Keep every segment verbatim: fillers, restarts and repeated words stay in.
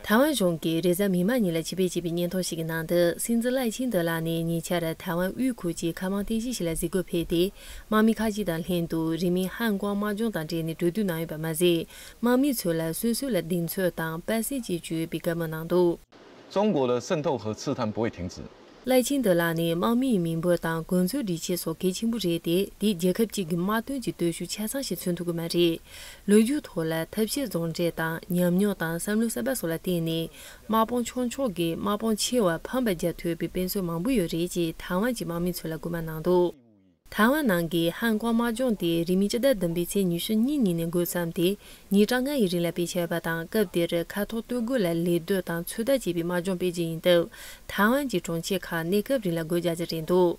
ཐའེ་ཝན་གཞུང་གིས་རེས་གཟའ་མིག་དམར་ཉིན་ལ་ཆེད་ཕེབས་བྱས་པའི་སྙན་ཐོ་ཞིག་གི་ནང་དུ། སྲིད་འཛིན་ལའེ་ཆིང་ཏེ་ལགས་ནས་ཉེ་ཆར་ཐའེ་ཝན་དབུས་ཁུལ་གྱི་མཁའ་དབང་རྟེན་གཞི་ཞིག་ལ་གཟིགས་སྐོར་ཕེབས་ཏེ། དམག་མི་ཁག་ཅིག་དང་ལྷན་དུ་རི་མིང་ཧན་ཀོང་དམག་སྦྱོང་དང་འབྲེལ་ནས་གྲོས་བསྡུར་གནང་ཡོད་པ་མ་ཟད། དམག་མི་ཚོ་ལ་སོ་སོ་ལ་གདེང་ཚོད་དང་དཔའ་སེམས་ཅིག་བཅོལ་ཡོད་པའི་བཀའ་མོལ་གནང་འདུག། 中国的渗透和刺探不会停止。 ལའེ་ཆིང་ཏེ་ལགས་ནས་དམག་མིའི་མི་འབོར་དང་གོ་འཛོལ་སྒྲིག་ཆས་སོགས་གལ་ཆེན་པོ་རེད་དེ། དེས་རྒྱལ་ཁབ་ཅིག་གི་དམག་དོན་གྱི་སྟོབས་ཤུགས་ཆ་ཚང་ཞིག་མཚོན་ཐུབ་ཀྱི་མ་རེད། ལོ་རྒྱུས་ཐོག་ལ་ཐབས་ཤེས་ཟུང་འབྲེལ་དང་ཉམས་མྱོང་དང་བསམ་བློ་གསར་པ་སོགས་ལ་བརྟེན་ནས། དམག་དཔུང་ཆུང་ཕྱོགས་ཀྱིས་དམག་དཔུང་ཆེ་བ་ཕམ་པར་རྒྱག་ཐུབ་པའི་དཔེ་མཚོན་མང་པོ་ཡོད་རེད་ཅེས་ཐའེ་ཝན་གྱི་དམག་མི་ཚོ་ལ་སྐུལ་མ་གནང་འདུག། ཐའེ་ཝན་ནང་གི་ཧན་ཀོང་དམག་སྦྱོང་དེ་རིང་མིན་སྤྱི་ཟླ་བདུན་པའི་ཚེས་ཉི་ཤུ་གཉིས་ཉིན་ནས་འགོ་བརྩམས་ཏེ། ཉིན་གྲངས་ལྔ་ཡི་རིང་ལ་སྤེལ་འཆར་ཡོད་པ་དང་། སྐབས་དེར་མཁའ་ཐོག་སྟོད་སྒོ་ལ་ལས་སྡོད་དང་ཚོད་ལྟ་བྱེད་པའི་དམག་སྦྱོང་སྤེལ་རྒྱུ་ཡིན་སྟབས། ཐའེ་ཝན་གྱི་གྲོང་ཁྱེར་ཁག་གནས་སྐབས་རིང་ལ་སྒོ་རྒྱག་རྒྱུ་རེད་འདུག།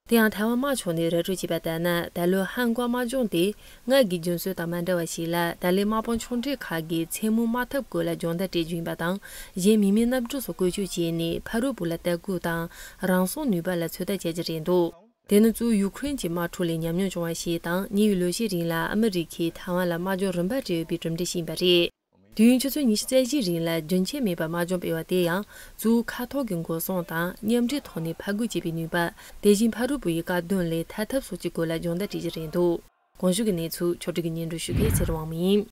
དེ་ཡང་ཐའེ་ཝན་དམག་ཕྱོགས་ནས་ར་སྤྲོད་བྱས་པ་ལྟར་ན། ད་ལོའི་ཧན་ཀོང་དམག་སྦྱོང་དེ་སྔར་གྱི་རྒྱུན་སྲོལ་དང་མ་འདྲ་བ་ཞིག་ལ། ད་ལན་དམག་དཔུང་ཆུང་གྲས་ཁག་གིས་མཚན་མོ་དམག་འཐབ་སྐོར་ལ་སྦྱོང་བརྡར་སྤྲད་རྒྱུ་ཡིན་པ་དང་། གཞན་མི་མེད་གནམ་གྲུ་སོགས་བཀོལ་སྤྱོད་བྱས་ནས་ཕ་རོལ་པོ་ལ་ལྟ་སྐུལ་དང་རང་སྲུང་ནུས་པ་ལ་ཚོད་ལྟ་བྱ་རྒྱུ་རེད་འདུག། དེ་ནི་གཙོ་བོ་ཡུ་ཁུ་རེན་གྱི་དམག་འཁྲུག་ལས་ཉམས་མྱོང་བྱུང་བ་ཞིག་དང་། ཉེ་བའི་ལོ་ཤས་རིང་ལ་ཨ་མི་རི་ཀས་ཐའེ་ཝན་ལ་དམག་སྦྱོང་རིམ་པ་སྤྲད་ཡོད་པའི་གྲུབ་འབྲས་ཤིག་ཡིན་པ་རེད། དུས་ཡུན་ཆུ་ཚོད་ཉི་ཤུ་རྩ་བཞིའི་རིང་ལ་རྒྱུན་ཆད་མེད་པར་དམག་སྦྱོང་སྤེལ་བ་དེ་ཡང་། གཙོ་བོ་མཁའ་ཐོག་གི་འགོག་སྲུང་དང་མཉམ་འབྲེལ་ཐོག་ནས་ཕར་རྒོལ་བྱེད་པའི་ནུས་པ། དེ་བཞིན་ཕ་རོལ་པོ་ཡི་བཀག་སྡོམ་ལས་ཐར་ཐབས་སོགས་ཀྱི་སྐོར་ལ་སྦྱོང་བརྡར་སྤྲད་རྒྱུ་རེད་འདུག། གོང་ཞུས་ཀྱི་གནས་ཚུལ་ཕྱོགས་སྒྲིག་གིས་སྙན་སྒྲོན་ཞུ་མཁན་ཚེ་རིང་དབང་མོ་ཡིན།